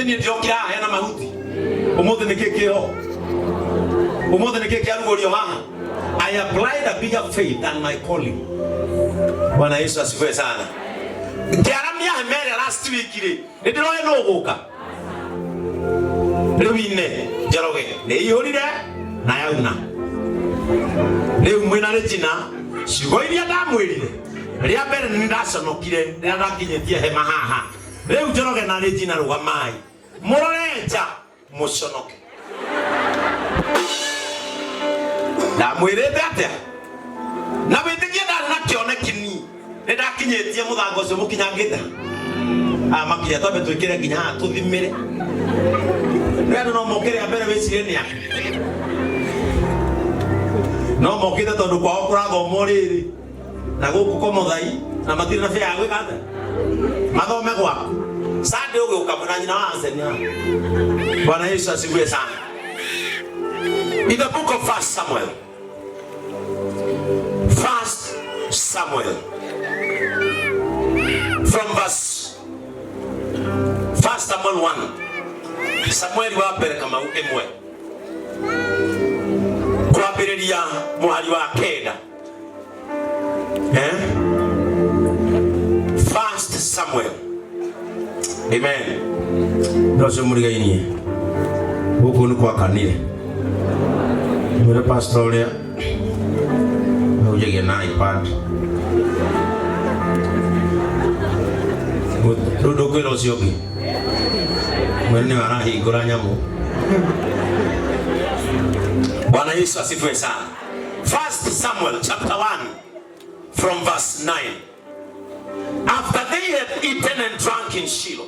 Githĩ niĩ ndirokire haha hena mahuti? Ũmũthĩ nĩkĩ kĩho? Ũmũthĩ nĩkĩ kĩarugũrio haha? I applied a bigger faith than my calling. Bwana Yesu asifiwe sana. Ngĩaramia hema ĩrĩa last week rĩ, nĩ ndĩroĩ nũ ũgũka. Rĩu ine Njoroge nĩ iyũrire na yauna. Rĩu mwĩna Regina ciugo iria ndamwĩrire rĩa mbere nĩ ndaconokire rĩrĩa ndakinyĩtie hema haha. Rĩu Njoroge na Regina rũgamai mũrore nja mũconoke. Ndamwĩrĩte atĩa? Na wĩtĩkie ndarĩ na kĩoneki ni nĩ ndakinyĩtie mũthanga ũcio mũkinyangĩte aya makinya twambe twĩkĩre nginya haha tũthimĩre nĩ andũ no moke rĩa mbere wĩcirie nĩ ake no mokĩte tondũ kwao kũrathomwo rĩrĩ na gũkũ komothai na matirĩ na bĩa ya gwĩka atĩa mathome gwaku sande ũgĩũka mwĩna nyina wa Anseni haha. Bwana Yesu asifiwe sana. In the book of First Samuel, First Samuel, from verse First Samuel 1, Samueli wa mbere Kamau ĩmwe kwambĩrĩria mũhari wa kenda. Eh? First Samuel. Amen. Ndocio mũrigainie gũkũ nĩ gwakanire mwĩre pastor ũrĩa ahunjagia na iPad rĩu ndũkwĩra ũcio ũngĩ mwene nĩwe arahingũra nyamũ. Bwana Yesu asifiwe sana. First Samuel chapter 1 from verse 9. After they had eaten and drunk in Shiloh,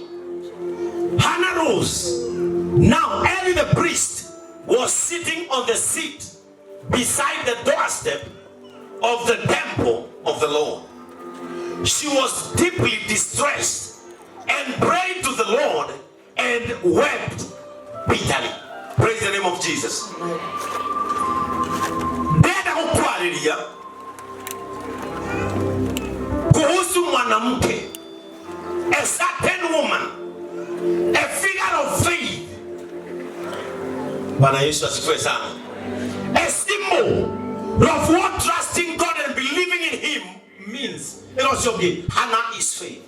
Hannah rose. Now Eli the priest was sitting on the seat beside the doorstep of the temple of the Lord. She was deeply distressed and prayed to the Lord and wept bitterly. Praise the name of Jesus. Ndenda gũkwarĩria kuhusu mwanamke, a certain woman, a figure of faith. Bwana Yesu asifiwe sana. A symbol of what trusting God and believing in him means. Ĩno ũcio ũngĩ, Hannah is faith.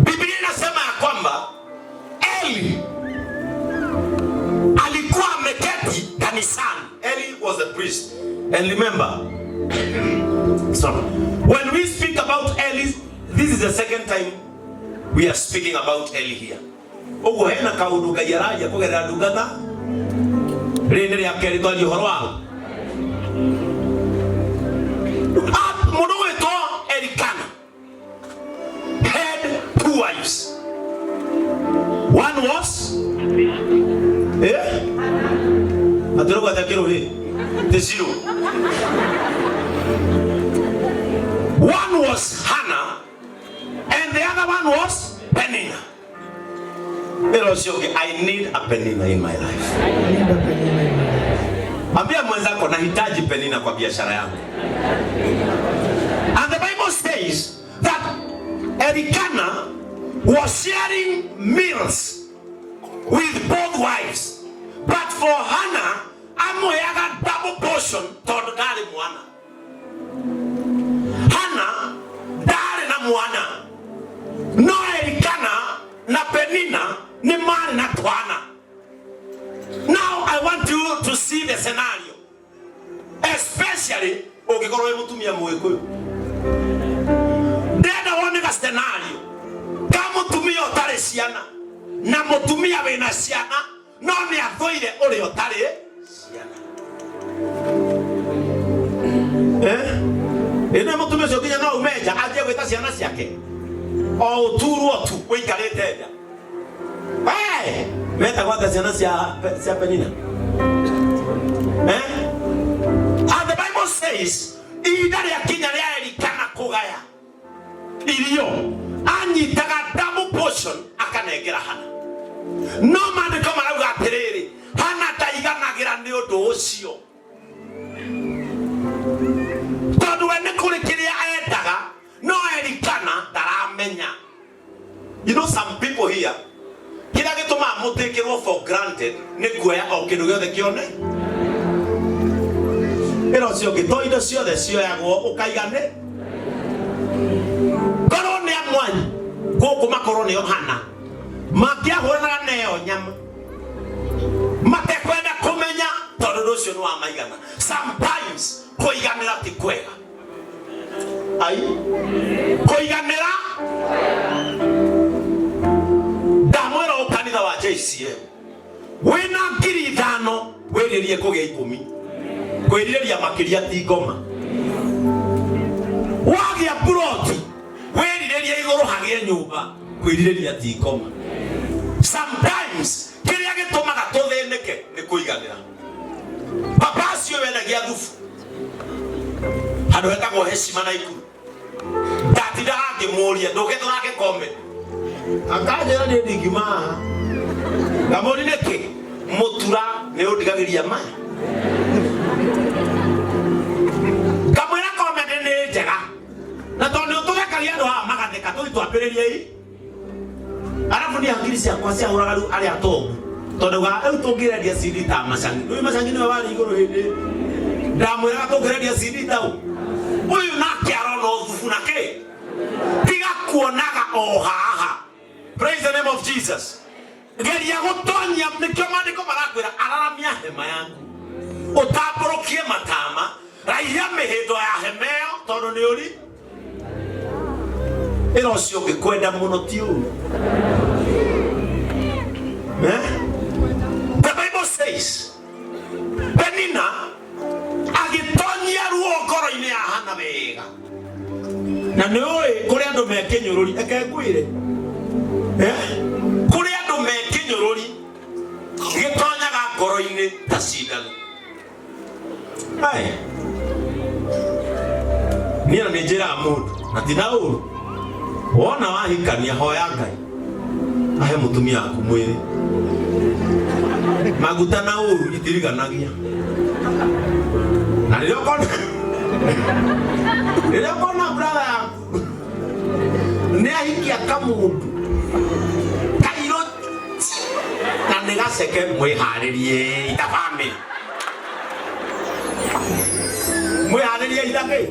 Biblia inasema ya kwamba Eli alikuwa ameketi kanisani. Eli was a priest. And remember, so when we speak about Eli, this is the second time we are speaking about Eli here. Ũguo hena kaũndũ Ngai araria kũgerera ndungata rĩrĩ nĩ rĩa kerĩ twaria ũhoro wao. Ah, mũndũ gwĩtwo Elikana had two wives. One was eh atĩrũgata kĩrũhĩ the zero. One was Hannah and the other one was Penina. Ĩra ũcio ũngĩ, I need a Penina in my life. Ambia mwenzako nahitaji Penina kwa biashara yangu. And the Bible says that Elikana was sharing meals with both wives. But for Hannah, amũheaga double portion tondũ ndarĩ mwana. Hana ndarĩ na mwana no Elikana na Penina nĩ marĩ na twana. Now I want you to see the scenario especially ũngĩkorwo wĩ mũtumia mũgĩkũyũ ndenda wone ga scenario ka mũtumia ũtarĩ ciana na mũtumia wĩna ciana no nĩ athũire ũrĩa ũtarĩ ciana. Eh? Ĩno mũtumia ũcio nginya no ume nja anjie gwĩta ciana ciake o ũturwo tu ũikarĩte nja. Hey! Metagwo atĩa ciana cia Penina? Eh? And the Bible says ihinda rĩakinya rĩa Elikana kũgaya irio anyitaga double portion akanengera Hana. No maandĩko marauga atĩrĩrĩ, Hana ndaiganagĩra nĩ ũndũ ũcio tondũ we nĩ kũrĩ kĩrĩa endaga no Elikana ndaramenya. You know some people here, kĩrĩa gĩtũmaga mũtĩkĩrwo for granted nĩ kuoya o kĩndũ gĩothe kĩone. Ĩra ũcio ũngĩ, to indo ciothe cioyagwo ũkaigane. Korwo nĩ amwanyu gũkũ makorwo nĩo hana mangĩahũranaga neyo nyama matekwenda kũmenya tondũ ũndũ ũcio nĩ wa maigana. Sometimes kũiganĩra ti kwega. Ai, kũiganĩra ndamwĩra ũ kanitha wa JCM wĩna 5,000 wĩrĩrie kũgĩa 10, kwĩrirĩria makĩria ti ngoma. Wagĩa buroti wĩrirĩrie igũrũ hagĩe nyũmba, kwĩrirĩria ti ngoma. Sometimes kĩrĩa gĩtũmaga tũthĩnĩke nĩ kũiganĩra. Papa acio wendagia thubu handũ hetagwo Heshima na Ikuru, ndatindaga ngĩmũria ndũke tũthake comedy, akanjĩra niĩ ndingiuma haha. Ngamũria nĩkĩ, mũtura nĩ ũndigagĩria maya. Ngamwĩra comedy nĩ njega na tondũ nĩ ũtũthekagia andũ haha magatheka, tũthi twambĩrĩrie i arabu ni hakiri ciakwa ciahũraga rĩu arĩa atongu tondũ ga rĩu tũngĩrendia CD ta macangi rĩu macangi nĩwe warĩ igũrũ hĩndĩ ndamwĩraga tũngĩrendia CD ta ũ ũyũ nake arona ũthubu na kĩ tiga kuonaga o haha. Praise the name of Jesus. Geria gũtonyia, nĩkĩo maandĩko marakwĩra araramia hema yaku, ũtambũrũkie matama, raihia mĩhĩndo ya hema ĩyo tondũ nĩ ũri ĩra ũcio ũngĩ kwenda mũno ti ũru. Eh? The Bible says Penina agĩtonyia ruo ngoro-inĩ ya Hana wega, na nĩ ũĩ kũrĩ andũ me kĩnyũrũri, eke ngwĩre, eh? Kũrĩ andũ me kĩnyũrũri gĩtonyaga ngoro-inĩ ta cindano. Ai. Niĩ na nĩ njĩraga mũndũ na ti na ũru, wona wahikania hoya Ngai ahe mũtumia waku mwĩrĩ maguta na ũru itiriganagia, na rĩrĩa ũkona brother yaku nĩ ahikia kamũndũ kairũ na nĩ gaceke, mwĩharĩrie ita family, mwĩharĩrie ita kĩ.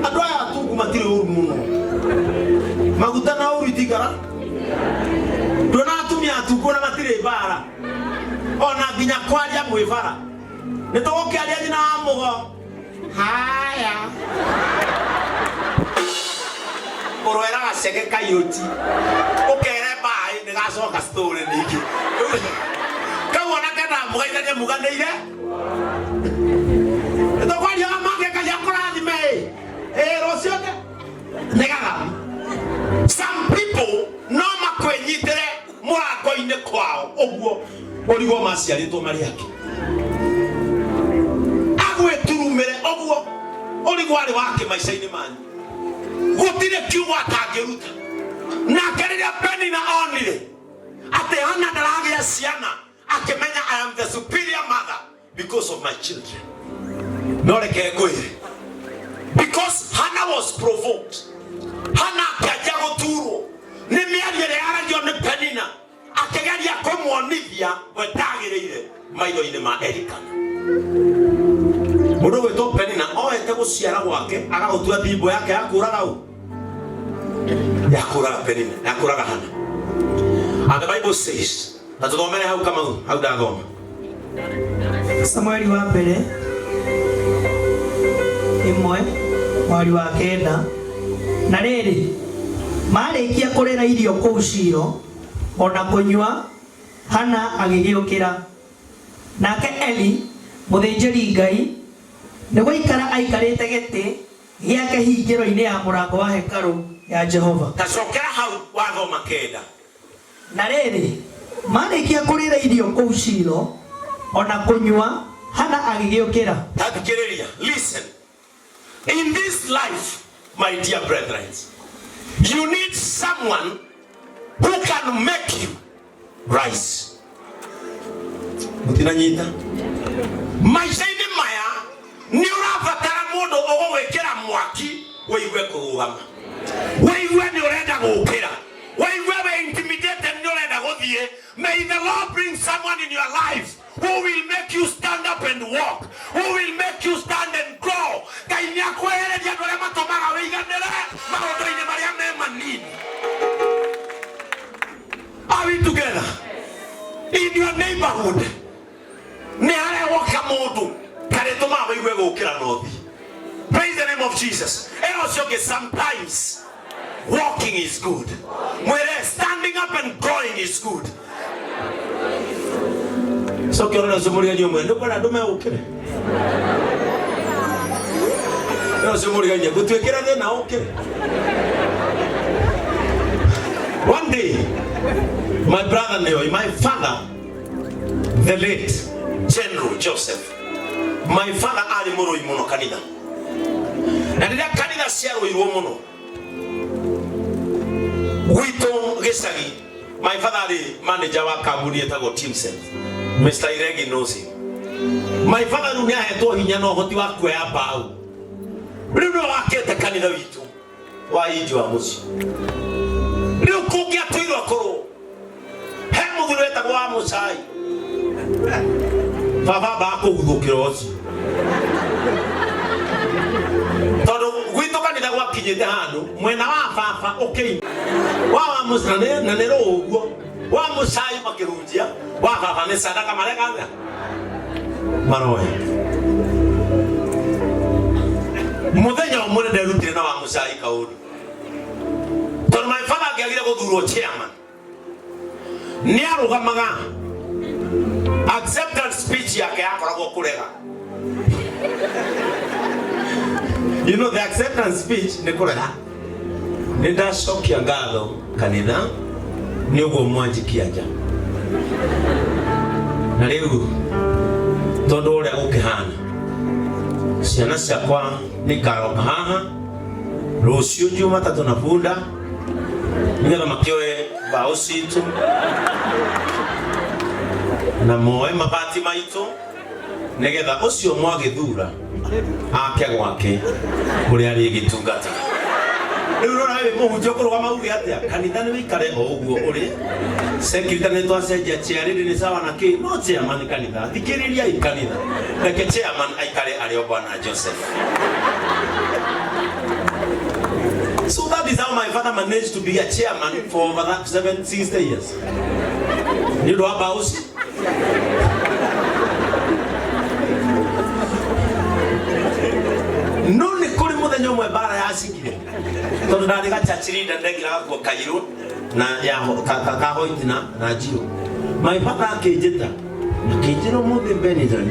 Andũ aya atungu matirĩ ũru mũno, maguta na ũru itikara. Ndona atumia atungu na matirĩ mbara ona nginya kwaria mwĩ bara nĩ tũgũkĩaria nyina wa mũgo haya ũrwera gaceke kaiyũti ũkere mbaĩ nĩ gacoka story ningĩ kau ona kena mũgeithanie muganĩire nĩ tũkwaria wa make Ngai akũrathime ĩ rũciũ nĩ gathabi. Some people no makwĩnyitĩre mũrango-inĩ kwao ũguo ũrigwo maciarĩtwo marĩ ake, agwĩturumĩre ũguo ũrigwo arĩ wake maica-inĩ manyu, gũtirĩ kiugo atangĩruta. Nake rĩrĩa Penina onire atĩ Hana ndaragĩa ciana, akĩmenya, "I am the superior mother because of my children." No reke ngwĩre, because Hannah was provoked, Hannah akĩanjia gũturwo nĩ mĩario ĩrĩa yaragio nĩ Penina, akĩgeria kũmuonithia we ndagĩrĩire maitho-inĩ ma Elikana. Mũndũ gwĩtwo Penina oete gũciara gwake agagũtua thimbo yake ya kũraga ũ, ya kũraga Penina, ya kũraga Hana. And the Bible says, na tũthomere hau Kamau, hau ndathoma. Samueli wa mbere 1 mwari wa 9. Na rĩrĩ, marĩkia kũrĩra irio kũu Shilo ona kũnyua, Hana agĩgĩũkĩra. Nake Eli mũthĩnjĩri Ngai nĩ gũikara aikarĩte gĩtĩ gĩake hingĩro-inĩ ya mũrango wa hekarũ ya Jehova. Tacokera hau wathoma 9. Na rĩrĩ, marĩkia kũrĩra irio kũu Shilo ona kũnyua, Hana agĩgĩũkĩra. Tathikĩrĩria, listen. In this life, my dear brethren, you need someone who can make you rise. Mũtinanyita? Maica-inĩ maya nĩ ũrabatara mũndũ ũgũgwĩkĩra mwaki, wĩigue kũrũgama, wĩigue nĩ ũrenda gũkĩra, wĩigue. May the Lord bring someone in your life who will make you stand up and walk, who will make you stand and grow. Ngai nĩ akwehereria andũ arĩa matũmaga wĩiganĩre maũndũ-inĩ marĩa me manini. Are we together? In your neighborhood, nĩ harewoka mũndũ karĩtũmaga wĩigue gũkĩra nothi. Praise the name of Jesus. Ĩno ũcio ũngĩ, sometimes walking is good. Mwĩre standing up and growing is good. Coke ũrore ũcio mũriganyi ũmwe ndũkwenda andũ meũkĩre. Ĩno ũcio mũriganyi ngũtuĩkĩra thĩna ũkĩre. One day, my brother Neo, my father, the late General Joseph, my father arĩ mũrũi mũno kanitha. Na rĩrĩa kanitha ciarũirwo mũno, gwitũ gĩcagi, my father arĩ manager wa kambuni ĩtagwo Teamset. Mr. Iregi knows him. My father rĩu nĩ ahetwo hinya na ũhoti wa kuoya mbaũ. Rĩu nĩwe wakĩte kanitha witũ wa inji wa mũciĩ. Rĩu kũngĩatũirwo akorwo he mũthuri wetagwo wa mũcai baba ambaga kũguthũkĩra ũcio tondũ gwitũ kanitha gwakinyĩte handũ mwena wa baba ũkĩi wa wa mũcai na nĩ- na nĩ rũũ ũguo wa mũcai makĩhunjia wa baba nĩ sadaka mareka atĩa maroya muthenya ũmwe nĩ nderutire na wa mũcai kaũndũ tondũ my father angĩagire gũthurwo chairman nĩ arũgamaga acceptance speech yake yakoragwo kũrega. You know the acceptance speech nĩ kũrega. Nĩ ndacokia ngatho kanitha nĩ ũguo mwanjikia nja na rĩu tondũ ũrĩa gũkĩhana ciana ciakwa nĩ ikaroka haha rũciũ Jumatatũ na bunda nĩgetha makĩoe mbaũ citũ na moe mabati maitũ nĩgetha ũcio mwagĩthura ake gwake kũrĩa arĩgĩtungata. Rĩu rora wĩ mũhunjia ũkũrũgama uge atĩa? Kanitha nĩ wĩikare o ũguo ũrĩ security nĩ twacenjia chair nĩ sawa na kĩ no chairman kanitha thikĩrĩriai kanitha reke chairman aikare arĩ o bwana Joseph. So that is how my father managed to be a chairman for over that 60 years. Nĩ ũndũ wa mbaũ ici. No nĩ kũrĩ mũthenya ũmwe mbara yacikire tondũ ndarĩ gachurch leader ndekĩraga nguo kairũ na ya ka white na njirũ. My father akĩnjĩta akĩnjĩra ũmũthĩ Benson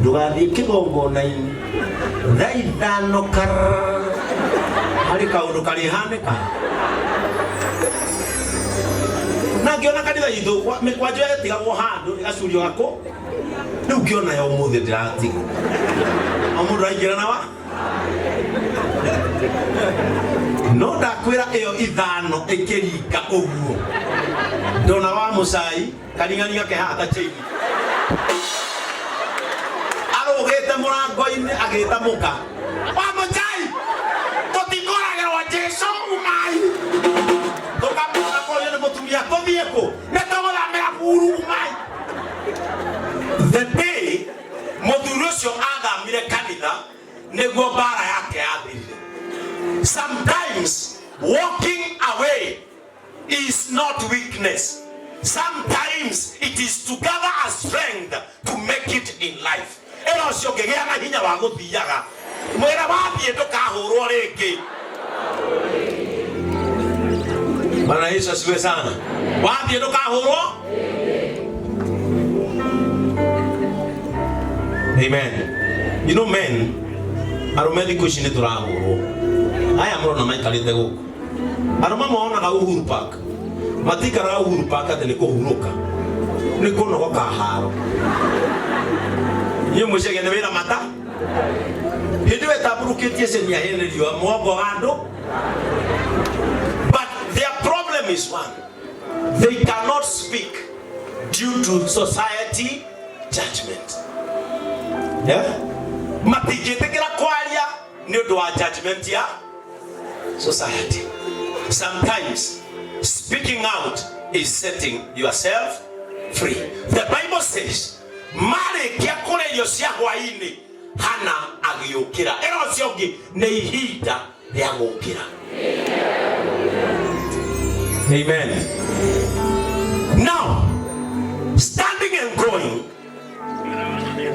ndũgathiĩ kĩgongona-inĩ thaa ithano karrrr harĩ kaũndũ karĩhanĩka na ngĩona kanitha itũ mĩkwanjũ yetigagwo handũ ĩgacurio gakũ rĩu ngĩona ya ũmũthĩ ndĩratigwo o mũndũ aingĩra na wa no ndakwĩra ĩyo ithano ĩkĩringa ũguo ndona wa mũcai karing'aring'a ke haha ta chain arũgĩte mũrango-inĩ agĩta mũka wa mũcai tũtikũragĩrwo Jesu umai tũkamwona kũrio nĩ mũtumia tũthiĩ kũ nĩ tũgũthamĩra buru umai. The day mũthuri ũcio athamire kanitha nĩguo mbara yake yathirire. Sometimes walking away is not weakness. Sometimes it is to gather a strength to make it in life. Ĩno ũcio ũngĩgĩa na hinya wa gũthiaga mwĩra wathiĩ ndũkahũrwo rĩngĩ. Bwana Yesu asifiwe sana. Wathiĩ ndũkahũrwo. Amen. You know men, arũme thikũ ici nĩ tũrahũrwo. Aya mũrona maikarĩte gũkũ. Arũme monaga Uhuru Park. Matikaraga Uhuru Park atĩ nĩ kũhurũka. Nĩ kũnogoka haro. Inyuĩ mwĩcagia nĩ wĩra mata. Hĩndĩ ĩyo ĩtambũrũkĩtie ceni ya hĩndĩ riũa mwongo wa andũ. But their problem is one. They cannot speak due to society judgment. Yeah? Matingĩtĩkĩra kwaria nĩ ũndũ wa judgment ya society. Sometimes speaking out is setting yourself free. The Bible says marĩkia kũrĩa irio cia hwaĩ-inĩ Hana agĩũkĩra. Ĩra ũcio ũngĩ nĩ ihinda rĩa gũũkĩra. Amen. Now, standing and going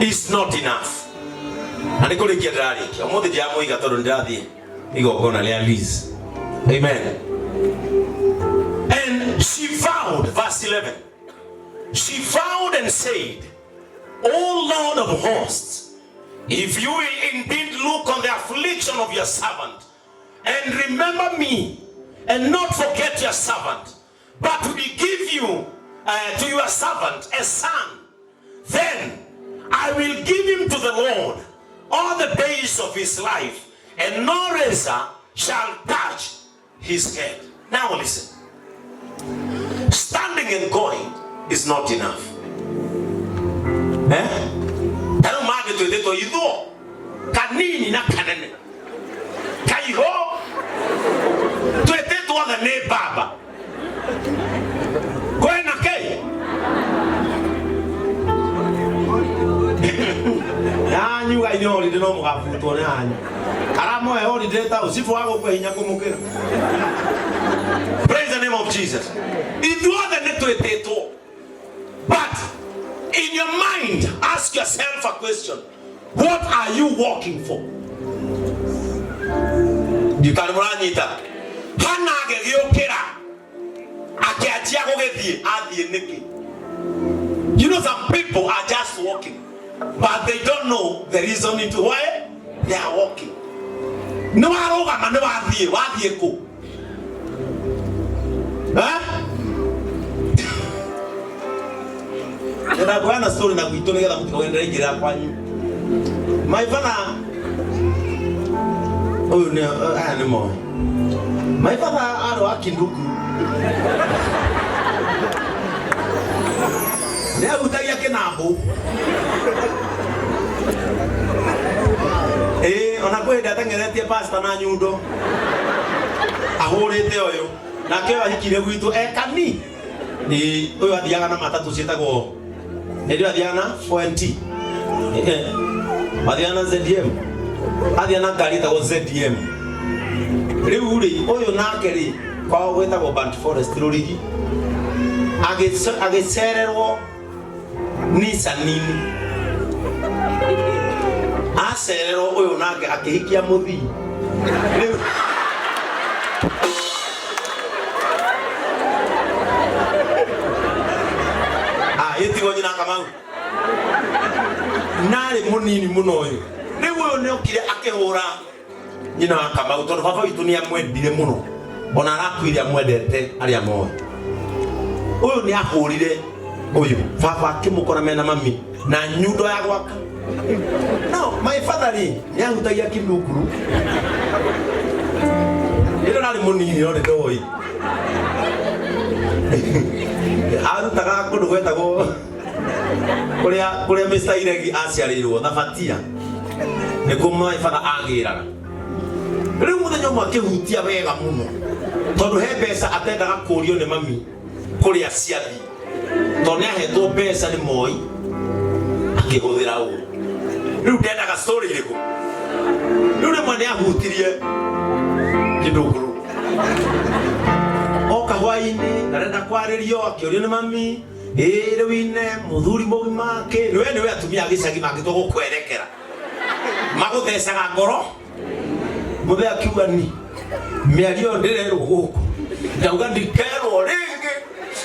is not enough. Na nĩ kũrĩkia ndĩrarĩkia. Ũmũthĩ ndiramũiga tondũ nĩndĩrathiĩ igongona rĩa Liz. Amen. And she vowed, verse 11. She vowed and said, O Lord of hosts, if you will indeed look on the affliction of your servant and remember me and not forget your servant, but will give you to your servant a son, then I will give him to the Lord all the days of his life, and no razor shall touch his head. Now listen. Standing and going is not enough. Eh? Ta rĩu mangĩ twĩtĩtwo ithuo kanini na kanene kaiho twĩtĩtwo othe nĩ baba kwĩna kĩ Yanyu ga inyuĩ holiday no mũgabutwo nĩ anyu. Aramoe holiday ta ũcibũ wa gũkũ hinya kũmũkĩra. Praise the name of Jesus. Ithuothe nĩ twĩtĩtwo. But in your mind, ask yourself a question. What are you working for? Ndikari mũranyita. Hana agĩgĩũkĩra akĩanjia gũgĩthiĩ athiĩ nĩkĩ? You know some people are just walking, but they don't know the reason into why they are walking. Nĩ warũgama nĩ wathiĩ, wathiĩ kũ? Eh? Ndĩrenda kũheana story na gwitũ nĩgetha mũtikauge ndĩraingĩrĩra kwanyu. My father ũyũ nĩ aya nĩ moĩ. My father arĩ wa Kinduku. Nĩ ahutagia kĩnambũ. Ĩĩ ona kwĩ hĩndĩ ateng'eretie pastor na nyundo. Ahũrĩte ũyũ. Nake ũyũ ahikire gwitũ ekani. Ĩĩ ũyũ athiaga na matatũ ciĩtagwo nĩ athiaga na 4NT. Athiaga na ZM. Athiaga na ngari ĩtagwo ZM. Rĩu rĩ ũyũ nake rĩ kwao gwĩtagwo Burnt Forest Rũrigi. Agĩcererwo Nissan-inĩ. Acererwo ũyũ nake akĩhikia mũthii. Rĩu Ah, ĩtigwo nyina Kamau. Narĩ mũnini mũno ũyũ. Rĩu ũyũ nĩ okire akĩhũra nyina wa Kamau tondũ baba witũ nĩ amwendire mũno. Ona arakuire amwendete arĩa moĩ. Ũyũ nĩ ahũrire ũyũ baba akĩmũkora mena mami na nyundo ya gwaka. No, my father rĩ nĩ ahutagia kinukuru. Ĩno narĩ mũnini no nĩ ndoĩ. Arutaga kũndũ gwetagwo kũrĩa kũrĩa Mr. Iregi aciarĩirwo Thabatia. Nĩkuo my father agĩraga. Rĩu mũthenya ũmwe akĩhutia wega mũno tondũ he mbeca atendaga kũrio nĩ mami kũrĩa ciathiĩ tondũ nĩ ahetwo mbeca nĩ Moi akĩhũthĩra ũũ. Rĩu ndendaga story ĩrĩkũ. Rĩu rĩmwe nĩ ahutirie kĩndũngũrũ. Oka hwaĩ-inĩ ndarenda kwarĩrio akĩũrio nĩ mami ĩĩ rĩu ine mũthuri mũgima kĩ nĩwe nĩwe atumia a gĩcagi mangĩtua gũkwerekera magũthecaga ngoro. Mũthee akiuga ni mĩario ĩyo ndĩrerwo gũkũ ndauga ndikerwo rĩngĩ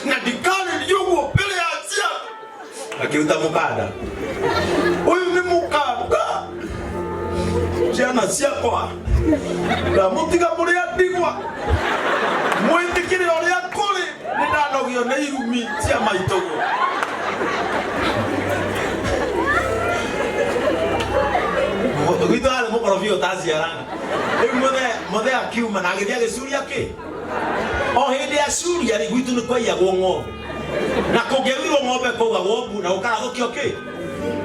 na ndikarĩrio ũguo mbere ya ciana. Akĩruta mũkanda, ũyũ nĩ mũkanda ciana ciakwa ndamũtiga mũrĩ a ndigwa mwĩtĩkĩre ũrĩa kũrĩ nĩ ndanogio nĩ irumi cia maitũguo. Gwitũ arĩ mũkorobia ũtaciaraga. Rĩu mũthee akiuma na agĩthiĩ agĩcuria kĩ o hĩndĩ acuria rĩ gwitũ nĩ kwaiyagwo ng'ombe na kũngĩairwo ng'ombe kwaugagwo mbu na gũkarathũkio kĩ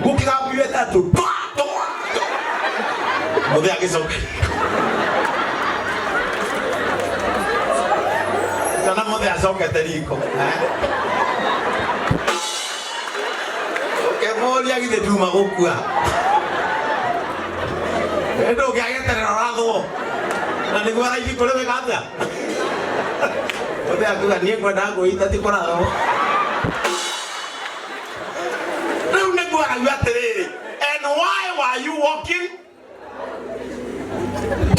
gũkĩgambio ĩtatũ twa twa twa. Mũthee agĩcoka Kana mothe acokete riko. Ũkĩmũria githĩ nduma gũkua. Ndũngĩagĩeterera ũrathwo. Na nĩguo raithi kũrĩ wĩka atĩa? Mũthee akiuga niĩ ngwenda ngũita ti kũrathwo. Rĩu nĩguo arauga atĩrĩrĩ, and why were you walking?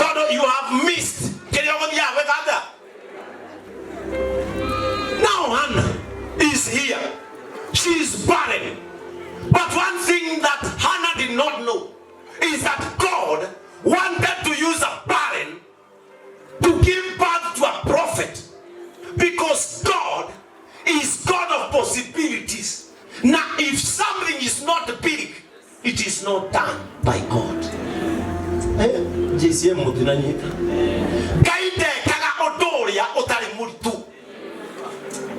Tondũ you have missed kĩrĩa ũgũthiaga gwĩka atĩa? Now Hannah is here. She is barren. But one thing that Hannah did not know is that God wanted to use a barren to give birth to a prophet, because God is God of possibilities. Now, if something is not big, it is not done by God. JCM mutinanyita. Ngai ndekaga ũndũ ũrĩa ũtarĩ mũritũ.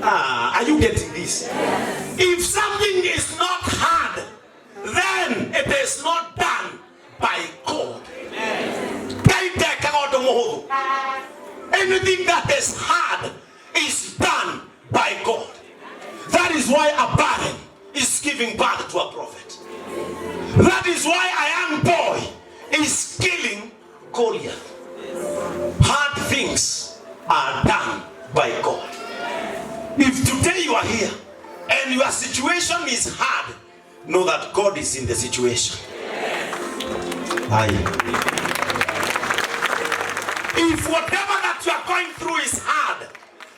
Ah, are you getting this? If something is not hard, then it is not done by God. Ngai ndekaga ũndũ mũhũthũ. Anything that is hard is done by God. That is why a barren is giving birth to a prophet. That is why a young boy is killing Goliath. Hard things are done by God. If today you are here and your situation is hard, know that God is in the situation. Aye. If whatever that you are going through is hard,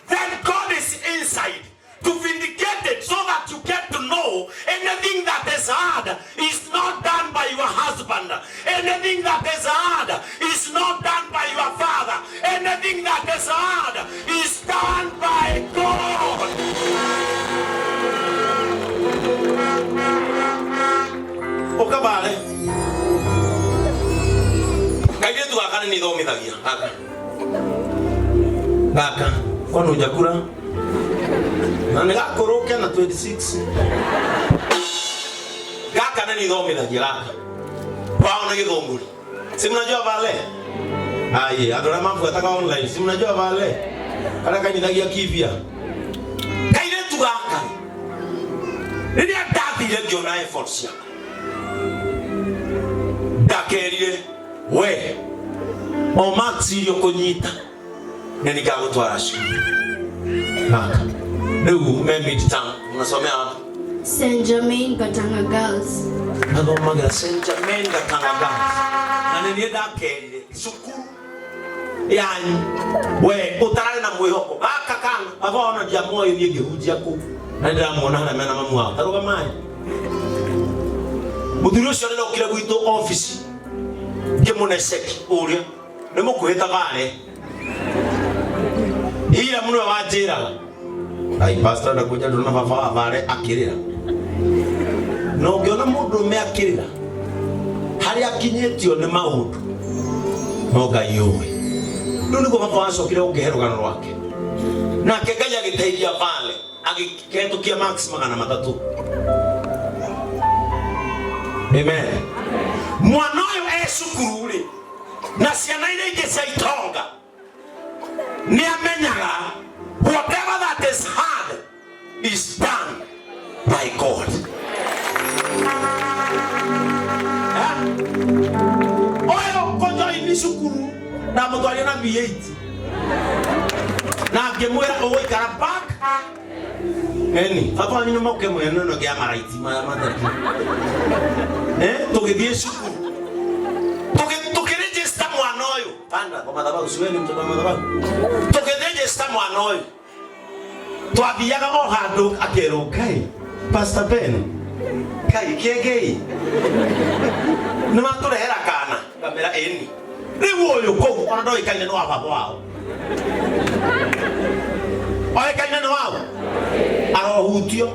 then God is inside to vindicate it so that you get to know anything that is hard is not done by your husband. Anything that is hard is not done by your father. Anything that is hard is done by God. Ũkabare kairĩtu gaka nĩ nithomithagia gaka gaka kwani hujakula na nĩ gakũrũke na 26 gaka nĩ nithomithagia gaka wao nĩ gĩthũngũri. Si mnajua vale? Aye, andũ arĩa mabuataga online, si mnajua vale? Karĩa kanyithagia kibia. Kairĩtu gaka rĩrĩa ndathire ngĩona effort ciako, ndakerire we o max irio kũnyita nĩ ningagũtwara cukuru. Gaka rĩu me midterm, unasomea wapi? St. Germain Gatanga Girls. Athomagĩra St. Germain Gatanga Girls. Na nĩ niĩ ndakerire cukuru yanyu we ũtararĩ na mwĩhoko gaka kana baba ona ndiamoĩ niĩ ngĩhunjia kũu na nĩ ndĩramuona harĩa mena mamu wao tarũgamai. Mũthuri ũcio nĩ ndokire gwitũ ofici ngĩmũne ceki ũrĩa nĩ mũkuhĩ tabare ira mũno wanjĩraga ai pastor ndakuja ndona baba wa bare akĩrĩra na ũngĩona mũndũ ũme akĩrĩra harĩa akinyĩtio nĩ maũndũ no Ngai ũĩ. Rĩu nĩguo baba wacokire gũkĩhe rũgano rwake, nake Ngai agĩteithia vale agĩkĩhetũkia max 300. Amen. Mwana ũyũ e cukuru rĩ na ciana iria ingĩ cia itonga nĩ amenyaga whatever that is hard is done by God. Ũyũ kũjoini cukuru ndamũtwarire na V8 na ngĩmwĩra ũgũikara back eni baba wanyu nĩ moke mwena ĩno ĩngĩ ya maraiti maya matheri. Tũgĩthiĩ cukuru tũkĩregister mwana ũyũ panda kwa madhabahu, siwe ni mtoto wa madhabahu. Tũkĩregister mwana ũyũ twathiaga o handũ akerwo Ngai Pastor Ben Ngai kĩengei nĩ matũrehera kana ngamĩra ĩni rĩu ũyũ kũu ona ndoĩkaine nĩ wa baba wao oĩkaine nĩ wao arohutio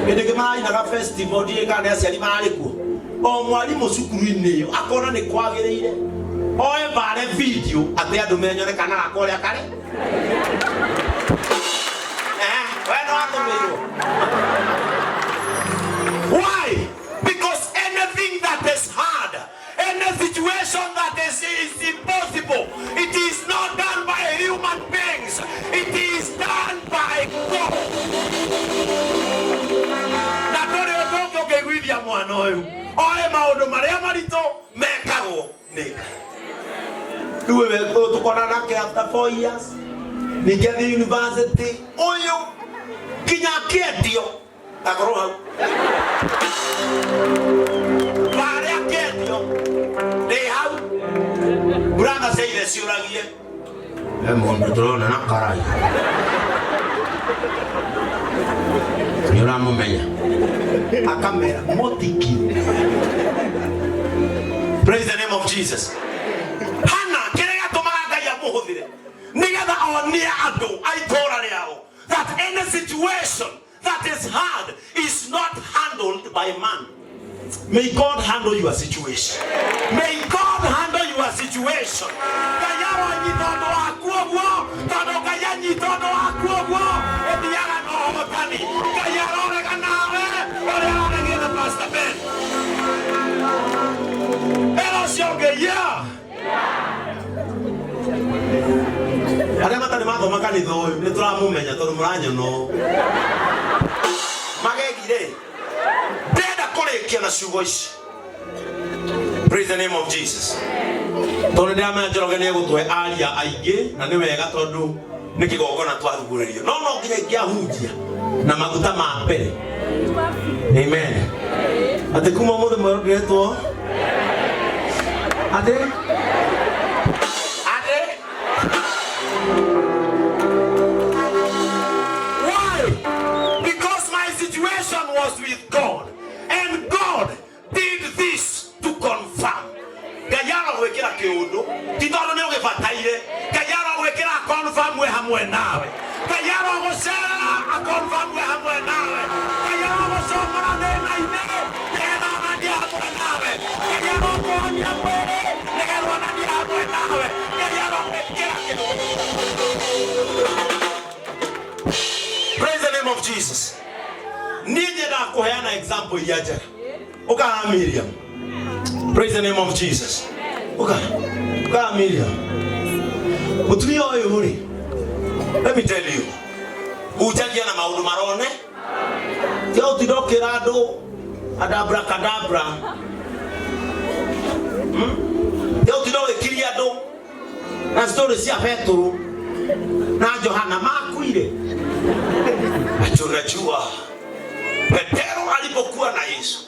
hĩndĩ ĩngĩ marainaga festival ndiũĩ kana nĩ aciari mararĩ kuo o mwarimũ cukuru-inĩ ĩyo akona nĩ kwagĩrĩire oe bare video atĩ andũ menyore kana gaka ũrĩa karĩ. We nĩ watũmĩirwo. Why? Because anything that is hard, any situation that is impossible, it is not done by human beings. It is by God. Na ndũrĩ ũndũ ũngĩ ũngĩiguithia mwana ũyũ oe maũndũ marĩa maritũ mekagwo nĩ Ngai. Rĩu we ũyũ tũkona nake after 4 years, ningĩ athiĩ university, ũyũ nginya akĩendio akorwo hau barĩa akĩendio ndĩ hau mburanga cia ithe ciũragie he mũndũ tũrona na karai nĩ ũramũmenya akamera motiki. Praise the name of Jesus. Hana kĩrĩa gĩatũmaga Ngai amũhũthĩre nĩgetha onie andũ a itũũra rĩao that any situation that is hard is not handled by man. May God handle your situation. May God handle your situation. Ngai aronyita ũndũ waku ũguo, tondũ Ngai anyita ũndũ waku ũguo, ũthiaga na ũhotani. Ngai arorega nawe, ũrĩa aroregire na Pastor Ben. Ĩra ũcio ũngĩ, yeah. Arĩa matarĩ mathoma kanitha ũyũ nĩ tũramũmenya tondũ mũranyona ũũ. Magegire. Ndĩrenda kũrĩkia na ciugo ici. Praise the name of Jesus. Tondũ nĩndĩramenya Njoroge nĩ egũtũhe aria aingĩ na nĩ wega tondũ nĩ kĩgongona twarugũrĩrio. No no nginya ingĩahunjia na maguta ma mbere. Amen. Atĩ kuma ũmũthĩ mwerũ ndĩretwo atĩ atĩ Why? Because my situation was with God. And God did this to confirm. Ngai arogwĩkĩra kĩũndũ ti tondũ nĩ ũgĩbataire. Ngai arogwĩkĩra confirm we hamwe nawe. Ngai arogũcerera a confirm we hamwe nawe. Ngai arogũcomora thĩna-inĩ nĩgetha onanie hamwe nawe. Ngai arokũhonia mwĩrĩ nĩgetha onanie hamwe nawe. Ngai arogwĩkĩra kĩũndũ. Praise the name of Jesus. Niĩ nyendaga kũheana example iria njega. Ũkaha Miriam. Praise the name of Jesus. Ũka. Ũkaha Miriam. Mũtumia ũyũ rĩ, let me tell you. Hunjagia na maũndũ marone. Tiga ũtinda ũkĩra andũ adabra kadabra. Tiga ũtinda ũgĩkiria andũ na story cia Petũrũ na Johana makuire. Na tunajua Petero alipokuwa na Yesu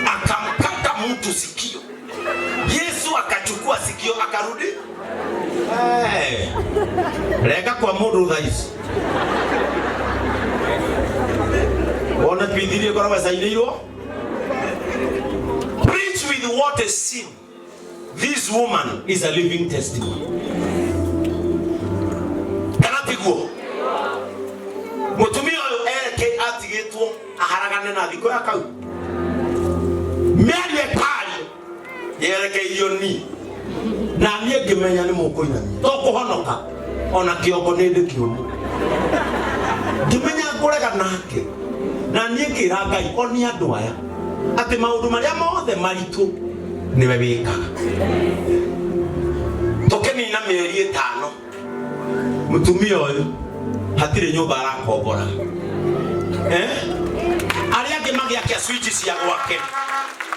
akamkata mtu sikio. Yesu akachukua sikio akarudi. Hey. Rega kwa mundu thaa ici wone pithirie korwo wecainĩirwo. Preach with what is seen. This woman is a living testimony. Kana tiguo? Mutumia ũyũ ereke atigĩtwo aharagane na thikũ ya kau mĩario ĩkario yerekeirio ni na niĩ ngĩmenya nĩ mũkũinamia to kũhonoka ona kĩongo nĩ ndĩ kĩũmũ ngĩmenya ngũrega nake na niĩ ngĩra Ngai onia andũ aya atĩ maũndũ marĩa mothe maritũ nĩwe wĩkaga. Tũkĩnina mĩeri 5, mũtumia ũyũ hatirĩ nyũmba arakombora, eh? Arĩa angĩ magĩakia switch cia gwake,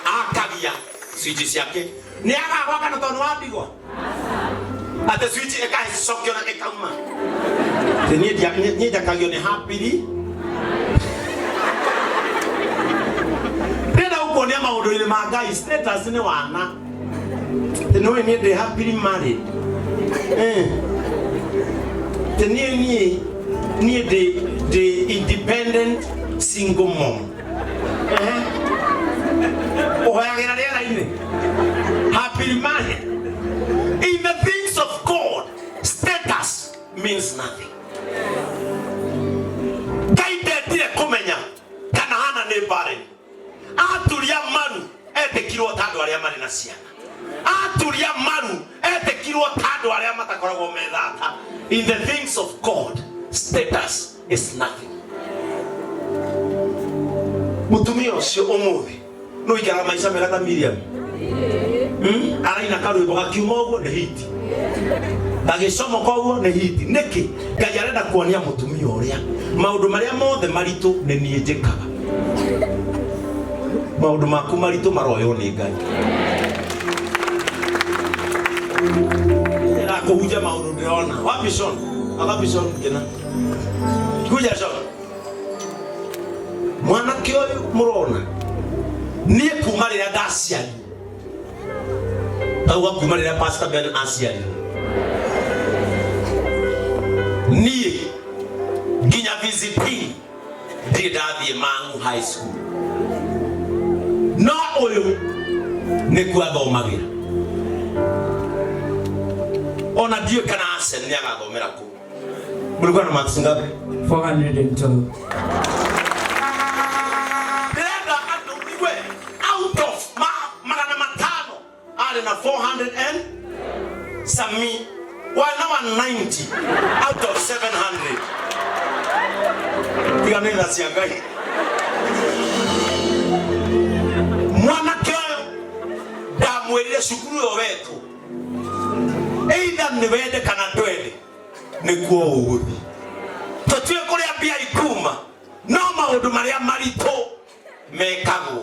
akagia switch ciake nĩ agagwaka na tondũ nĩ wandigwa atĩ switch ĩkacokio na ĩkauma. Atĩ niĩ njakagio nĩ happily. Ndĩrenda gũkuonia maũndũ-inĩ ma Ngai status nĩ wana. Atĩ nĩũĩ niĩ ndĩ happily married. Eh. Atĩ niĩ ndĩ independent single mom. Ehe. Ũhoyagĩra rĩera-inĩ. Happily married. In the things of God, status means nothing. Ngai ndendire kũmenya kana Hana nĩ barren. Aturia maru etĩkirwo ta andũ arĩa marĩ na ciana. Aturia maru etĩkirwo ta andũ arĩa matakoragwo me thata. In the things of God, status is nothing. Mũtumia ũcio ũmũthĩ nĩ ũikaraga maica mega ta Miriam. Araina karwĩmbo gakiuma ũguo nĩ hiti. Gagĩcomoka ũguo nĩ hiti. Nĩkĩ? Ngai arenda kuonia mũtumia ũrĩa maũndũ marĩa mothe maritũ nĩ niĩ njĩkaga. Maũndũ maku maritũ maroywo nĩ Ngai. Ndĩrakũhunjia maũndũ ndĩrona. Wapi Sean? Wapi Sean ngena? Kuja Sean. Mwanake ũyũ mũrona niĩ kuma rĩrĩa ndaciarirwo tauga kuma rĩrĩa Pastor Ben aciarirwo niĩ nginya VCT ndirĩ ndathiĩ Mang'u High School, no ũyũ nĩkuo athomagĩra. Ona ndiũĩ kana Arsenal nĩ agathomera kũu. Mlikuwa na marks ngapi? 412. Ndĩrenda andũ igue out of 500 arĩ na 400 and some wana 190 out of 700. Tiga nĩ tha cia Ngai. Mwanake ũyũ ndamwĩrire cukuru ĩyo wetwo either nĩ wende kana ndwende nĩkuo ũgũthiĩ. Tũtiũĩ kũrĩa mbia ikuma, no maũndũ marĩa maritũ mekagwo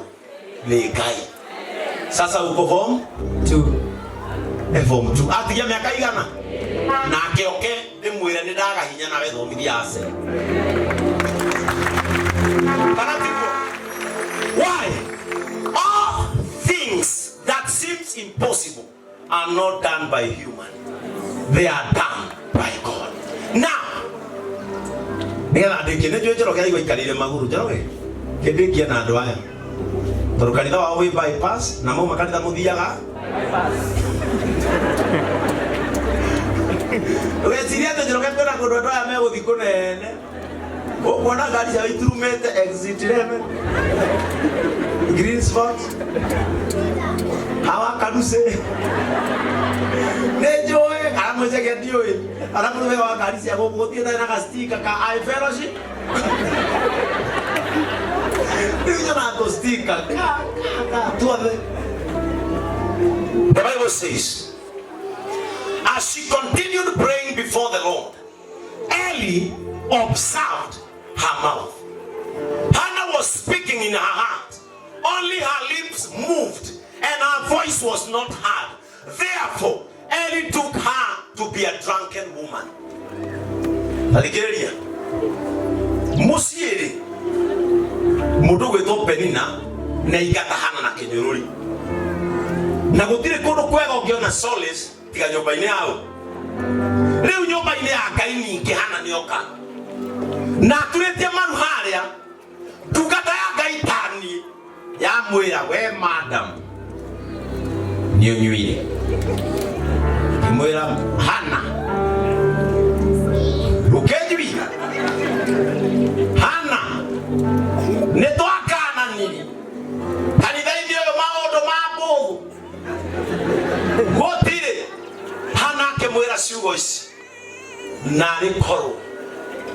nĩ Ngai. Sasa uko form 2. Form 2 atigia mĩaka igana nake oke ndĩmwĩre nĩ ndaga hinya nawe thomithia ace kana tiguo? Why? All things that seems impossible are not done by human, they are done by God. Now nigetha ndĩkie nĩ njũĩ Njoroge aigua aikarĩire magũrũ. Njoroge kĩndĩkie na andũ aya tondũ kanitha wao wĩ bypass na mauma kanitha mũthiaga ũgeciria atĩ Njoroge kwĩna kũndũ andũ aya megũthiĩ kũnene. Ũkuona ngari ciao iturumĩte exit 11 green spot hawa karuse nĩ njũĩ kana mwĩceke ndiũĩ kana mũrũme wa ngari cia gũkũ gũtirĩ ũtarĩ na gastika ka I fellowship. Rĩu nyonaga tũstika ka ka ka tuothe. The Bible says, as she continued praying before the Lord, Eli observed her mouth. Hannah was speaking in her heart. Only her lips moved and her voice was not heard. Therefore, Eli took her to be a drunken woman. Thikĩrĩria, mũciĩ rĩ mũndũ ũgwĩtwo Penina nĩ aingata Hana na kĩnyũrũri na gũtirĩ kũndũ kwega ũngĩona solace tiga nyũmba-inĩ yao. Rĩu nyũmba-inĩ ya Ngai ningĩ Hana nĩoka na aturĩtie maru harĩa ndungata ya Ngai tani yamwĩra, we madam nĩ ũnyuire. Ngĩmwĩra, Hana ũkĩnjuira, Hana nĩ twakananiri kanitha-inĩ ũyũ maũndũ ma mbũthũ gũtirĩ. Hana akĩmwĩra ciugo ici, narĩ korwo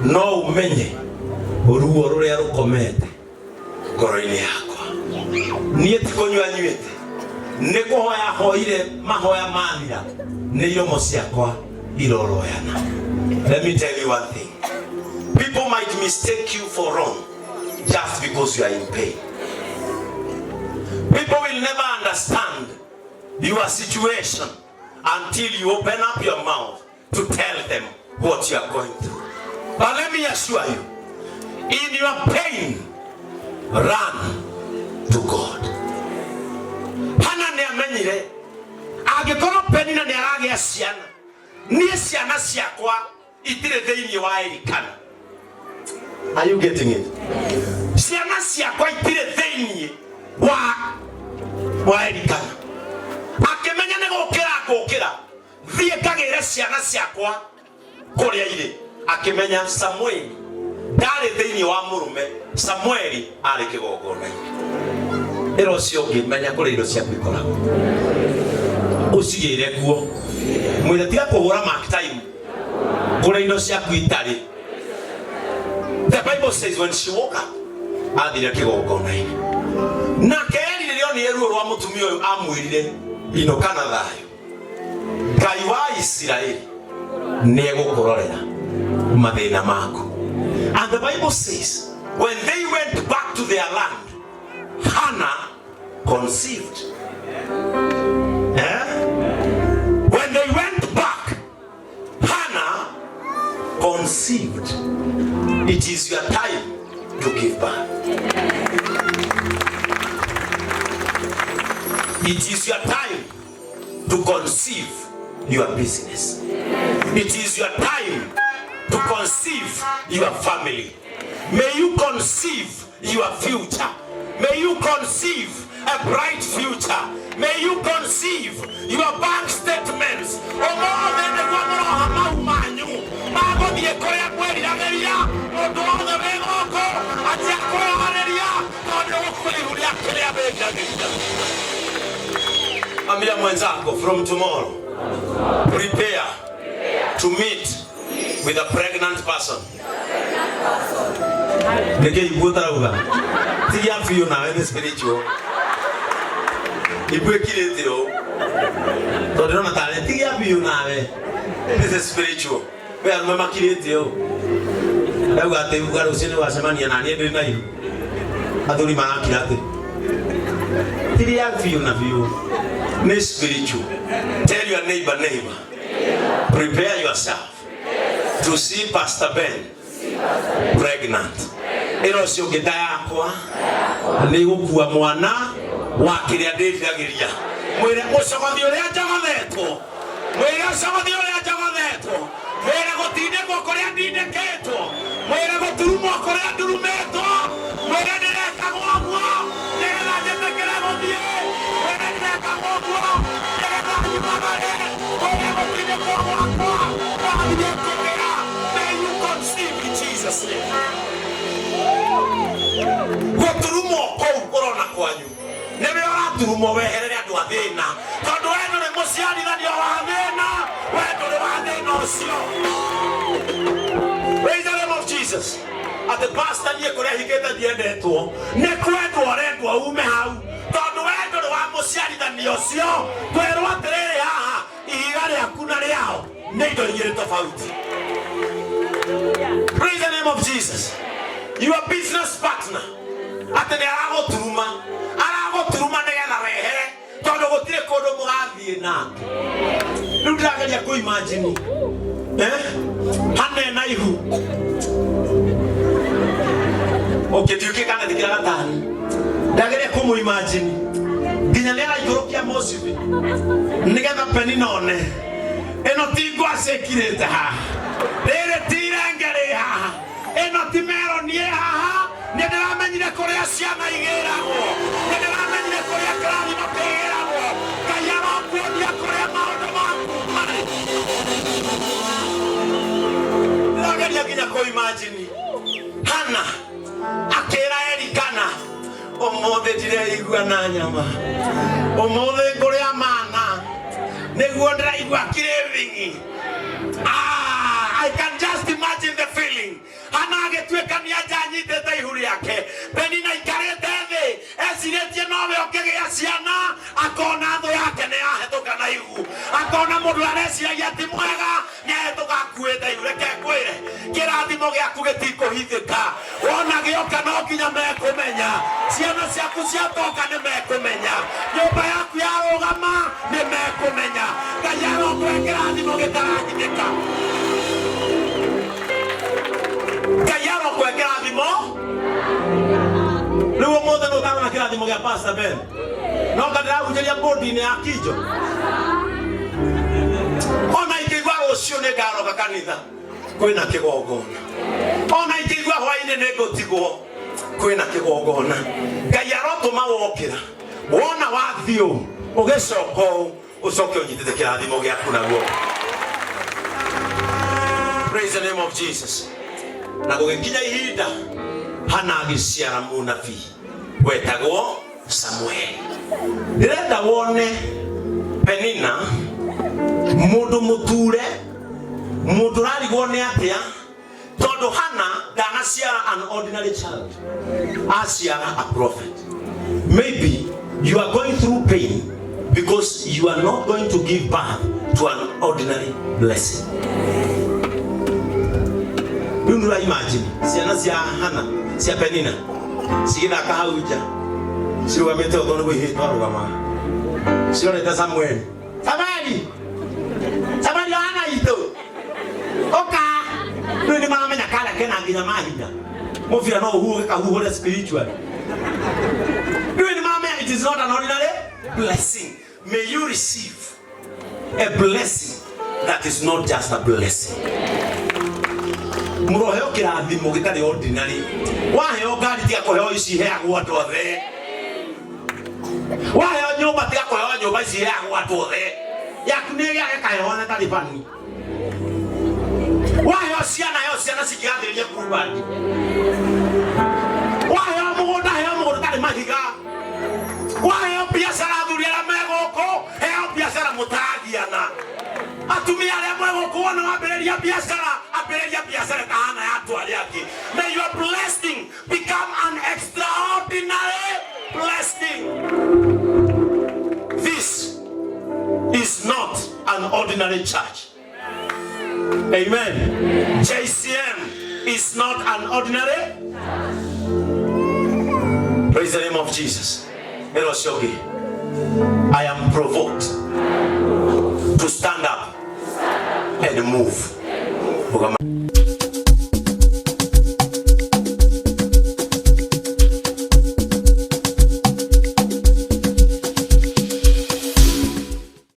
no ũmenye ruo rũrĩa rũkomete ngoro-inĩ yakwa. Niĩ ti kũnyua nyuĩte, nĩ kũhoya hoire mahoya mathira, nĩ iromo ciakwa iroroyana. Let me tell you one thing: people might mistake you for wrong just because you are in pain. People will never understand your situation until you open up your mouth to tell them what you are going through. But let me assure you, in your pain, run to God. Hana nĩ amenyire angĩkorwo Penina nĩ aragĩa ciana, niĩ ciana ciakwa itirĩ thĩinĩ wa Elikana. Are you getting it? Ciana ciakwa itirĩ thĩinĩ wa Elikana. Akĩmenya nĩ gũkĩra ngũkĩra thiĩ ngagĩre ciana ciakwa kũrĩa irĩ. Akĩmenya Samueli ndarĩ thĩinĩ wa mũrũme, Samueli arĩ kĩgongona-inĩ. Ĩra ũcio ũngĩ, menya kũrĩa indo ciaku ikoragwo ũcigĩre kuo. Mwĩre tiga kũhũra mark time kũrĩa indo ciaku itarĩ. The Bible says when she woke up, athire kĩgongona-inĩ. Nake Eli rĩrĩa onire ruo rwa mũtumia ũyũ amwĩrire, inũka na thayũ, Ngai wa Isiraeli. Nĩ egũkũrorera mathĩna maku. And the Bible says when they went back to their land, Hannah conceived. Eh? When they went back, Hannah conceived. It is your time to give birth. It is your time to conceive your business. It is your time to conceive your family. May you conceive your future. May you conceive a bright future. May you conceive your bank statements. Ũmũthĩ nĩguo mũroha mau manyu magũthiĩ kũrĩa mwĩriragĩria. Mũndũ wothe wĩ gũkũ anjia kwĩharĩria tondũ gũkua ihu rĩa kĩrĩa wĩriragĩria. Ambia mwenzako, from tomorrow prepare to meet with a pregnant person. Nĩkĩ ibuũ tarauga tigia biũ nawe nĩ spiritual ibuũ ĩkirĩte ũũ tondũ ndĩrona tarĩ tigia biũ nawe. This is spiritual. We arũme makirĩte ũũ ndauga atĩ uga rũciũ nĩ wacemania na niĩ ndĩ na ihu athuri marakira atĩ tiria biũ na biũ nĩ spiritual. Tell your neighbor, neighbor, prepare yourself to see Pastor Ben pregnant. Ĩno ũcio ũngĩ nda yakwa nĩ gũkua mwana wa kĩrĩa ndĩriragĩria. Mwĩre ũcogothi ũrĩa njogothetwo, mwĩre ũcogothi ũrĩa njogothetwo, mwĩre gũtindĩkwo kũrĩa ndindĩkĩtwo, mwĩre gũturumwo kũrĩa ndurumĩtwo, mwĩre ndĩrekagwo ũguo nĩgetha njĩtĩkĩre gũthiĩ, mwĩre ndĩrekagwo ũguo nĩgetha nyumagare, mwĩre gũtindĩkwo gwakwa gwathiĩ kũgĩa. May you conceive in Jesus' name. Gũturumwo kũu ũrona kwanyu nĩwe ũraturumwo weherere andũ a thĩna tondũ we ndũrĩ mũciarithanio wa thĩna, we ndũrĩ wa thĩna ũcio. Praise the name of Jesus. Atĩ pastor niĩ kũrĩa hikĩte ndiendetwo nĩ kwendwo ũrendwo ume hau tondũ we ndũrĩ wa mũciarithanio ũcio. Kwĩrwo atĩrĩrĩ haha ihiga rĩaku na rĩao nĩ indo igĩrĩ tofauti. Praise the name of Jesus. Your business partner atĩ nĩ aragũturuma, aragũturuma nĩgetha wehere tondũ gũtirĩ kũndũ mũgathiĩ nake. Rĩu ndĩrageria kũ imagine eh hana na ihu ũkĩtuĩke kana thikĩra gatani ndageria kũmũ imagine nginya nĩ araikũrũkia mũcibi nĩgetha Penina one ĩno ti ngwacĩ ĩkirĩte haha, rĩrĩ ti irenge rĩ haha, ĩno ti meroni ĩ haha. Nĩ ndĩramenyire kũrĩa ciana igĩragwo, nĩ ndĩramenyire kũrĩa kĩrathimo kĩgĩragwo. Ngai arokuonia kũrĩa maũndũ maku marĩ. Ndĩrageria nginya kũ imagine Hana akĩra Elikana, ũmũthĩ ndireigua na nyama, ũmũthĩ ngũrĩa mana nĩguo ndĩraigua craving. Ah, I can just imagine the feeling. Hana agĩtuĩka nĩ anja anyitĩte ihu rĩake, Penina aikarĩte thĩ ecirĩtie nowe ũkĩgĩa ciana, akona thũ yake nĩ yahĩtũka na ihu, akona mũndũ areciragia ti mwega nĩ ahĩtũka akuĩte ihu. Reke ngwĩre kĩrathimo gĩaku gĩtikũhithĩka, wona gĩoka no nginya mekũmenya, ciana ciaku ciatoka nĩ mekũmenya, nyũmba yaku yarũgama nĩ mekũmenya. Ngai arokũhe kĩrathimo gĩtarahithĩka. Ngai arokũhe kĩrathimo. Rĩu ũmũthĩ nĩ ũtarona kĩrathimo gĩa Pastor Ben no nga ndĩrahunjĩria bodi-inĩ ya Kinjo ona ingĩigua rũciũ nĩ ngaroka kanitha kwĩna kĩgongona, ona ingĩigua hwainĩ nĩ ngũtigwo kwĩna kĩgongona. Ngai arotũma wokĩra wona wathiĩ ũũ ũgĩcoka ũũ ũcoke ũnyitĩte kĩrathimo gĩaku naguo. Praise the name of Jesus. Na gũgĩkinya ihinda Hana agĩciara mũnabii wetagwo Samuel. Ndĩrenda wone Penina mũndũ mũture, mũndũ ũrarigwo nĩ atĩa tondũ Hana ndanaciara an ordinary child, aciara a prophet. Maybe you are going through pain because you are not going to give birth to an ordinary blessing. Rĩu imagine ciana cia Hana cia Penina cigĩthaka hau nja cirũgamĩte ũguo nĩguo ihĩĩ twarũgamaga cirorete Samueli. Samueli, Samueli wa Hana itũ ũka. Rĩu nĩ maramenya karĩa kena nginya mahinya mũbira no ũhuhũke kahuhũre spiritually. Rĩu nĩ maramenya it is not an ordinary blessing. May you receive a blessing that is not just a blessing. Mũroheo kĩrathimo gĩtarĩ ordinary. Waheo ngari tiga kũheo ici iheagwo andũ othe. Waheo nyũmba tiga kũheo nyũmba ici iheagwo andũ othe. Yaku nĩ ĩgĩage kaheo na ĩtarĩ bani. Waheo ciana heo ciana cingĩgathĩrĩria kurubandi. Waheo mũgũnda heo mũgũnda ũtarĩ mahiga. Waheo biacara athuri arĩa me gũkũ heo biacara mũtaragiana. Atumia arĩa mwe gũkũ wona wambĩrĩria biacara ambĩrĩria biacara ĩtahana ya andũ arĩa angĩ. May your blessing become an extraordinary blessing. This is not an ordinary church. Amen. JCM is not an ordinary. Praise the name of Jesus. Ero ũcio ũngĩ. I am provoked to stand up and move. Ũgama-